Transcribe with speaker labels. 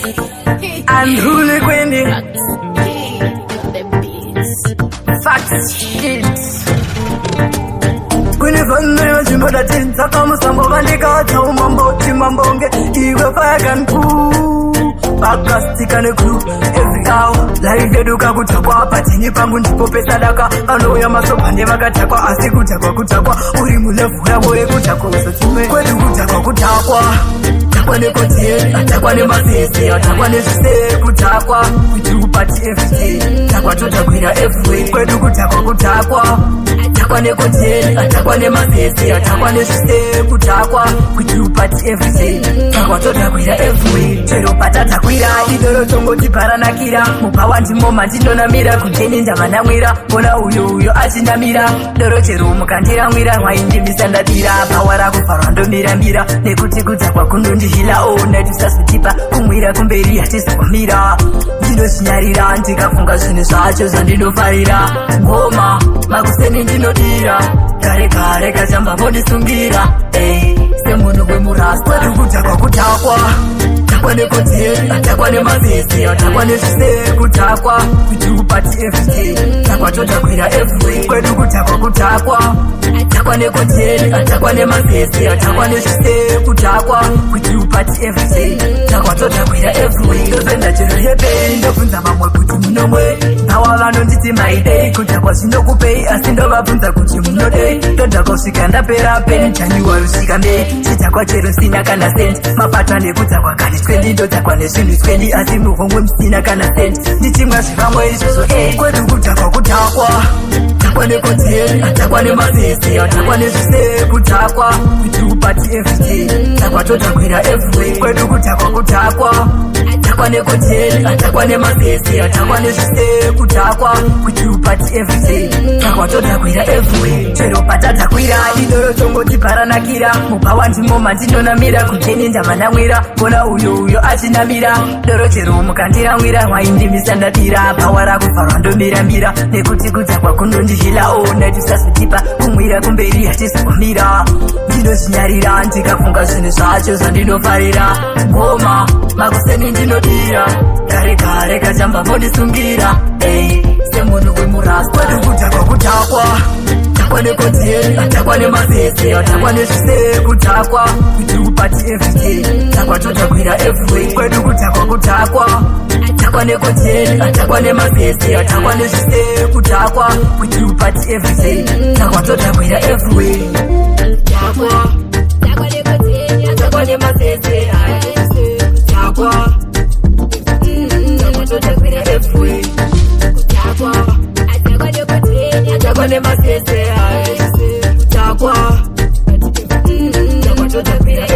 Speaker 1: Unruly Queenie.
Speaker 2: The beats.
Speaker 1: Fact shit. Kune vanhu vachimboda tinzaka musango vandikadza umambo chimambonge iwe fire gun vakastika necrew every hour life yedu kakudhakwa patini pangu ndipo pesadaka vanouya masoba ndevakadhakwa asi kudhakwa kudhakwa uri mulevel yavo yekudhakwa usatsume kwedu kudhakwa kudhakwa dhakwa necodeine, dhakwa nemasese, dhakwa nezvise, kudhakwa. We do party everyday, dhakwa todhakwira everywhere. Kwedu kudhakwa kudhakwa, dhakwa necodeine, dhakwa nemasese, dhakwa nezvise, kudhakwa. We do party everyday, dhakwa todhakwira everywhere. Chero patadhakwira idoro tongoti paranakira mubhawa ndimo mandinonamira kuteni ndavanamwira ona uyo uyo achinamira doro chero mukandiramwira waindimisa ndadira bhawa rakuvharwa ndomiramira nekuti kudhakwa kunondihila ona tisazotipa kumwira kumberi hatizokumira. Ndinozvinyarira ndikafunga zvinhu zvacho zvandinofarira ngoma makuseni ndinodira gare gare kachamba vondisungira. Ey, semunhu wemurasta kwedu kudhakwa kudhakwa, dhakwa necodeine, dhakwa nemasese, dhakwa nezvise, kudhakwa. We do party everyday, dhakwa todhakwira everywhere. Kwedu kudhakwa kudhakwa, dhakwa necodeine, dhakwa nemasese, dhakwa nezvise, kudhakwa. We do party everyday, dhakwa todhakwira everywhere. Ndopenda chero yepei ndobvunza vamwe kuti munomwe bhawa vanonditi maidei kudhakwa zvinokupei asi ndovabvunza kuti munodei. Ndodhakwa kusvika ndapera peni January kusvika May chidhakwa chero sina kana cent mapata nekudhakwa kani 20 ndodhakwa nezvinhu 20 asi muhomwe musina kana cent ndichimwa zvevamwe izvozvo e kwedu kudhakwa kudhakwa, dhakwa necodeine, dhakwa nemasese, dhakwa nezvise, kudhakwa. We do party everyday, dhakwa todhakwira everywhere. Kwedu kudhakwa kudhakwa, dhakwa necodeine, dhakwa nemasese, dhakwa nezvise, kudhakwa. We do party everyday, dhakwa todhakwira everywhere. Chero patadhakwira idoro tongoti paranakira mubhawa ndimo mandinonamira kuteni ndavanamwira ona uyo uyo achinamira doro chero mukandiramwira waindimisa ndadira bhawa rakuvharwa ndomiramira nekuti kudhakwa kunondihila ona tisazotipa kumwira kumberi hatizokumira. Ndinozvinyarira ndikafunga zvinhu zvacho zvandinofarira ngoma makuseni ndinodira gare gare kachamba vondisungira. Ey, semunhu wemurasta kwedu kudhakwa kudhakwa, dhakwa necodeine, dhakwa nemasese, dhakwa nezvise, kudhakwa. We do party everyday, dhakwa todhakwira everywhere. Kwedu kudhakwa kudhakwa, dhakwa necodeine, dhakwa nemasese, dhakwa nezvise, kudhakwa. We do party everyday, dhakwa todhakwira everywhere. Dhakwa.
Speaker 2: Dhakwa necodeine.
Speaker 1: Dhakwa nemasese, dhakwa. Dhakwa todhakwira everywhere.
Speaker 2: Dhakwa. Dhakwa necodeine.
Speaker 1: Dhakwa nemasese, dhakwa. Dhakwa todhakwira.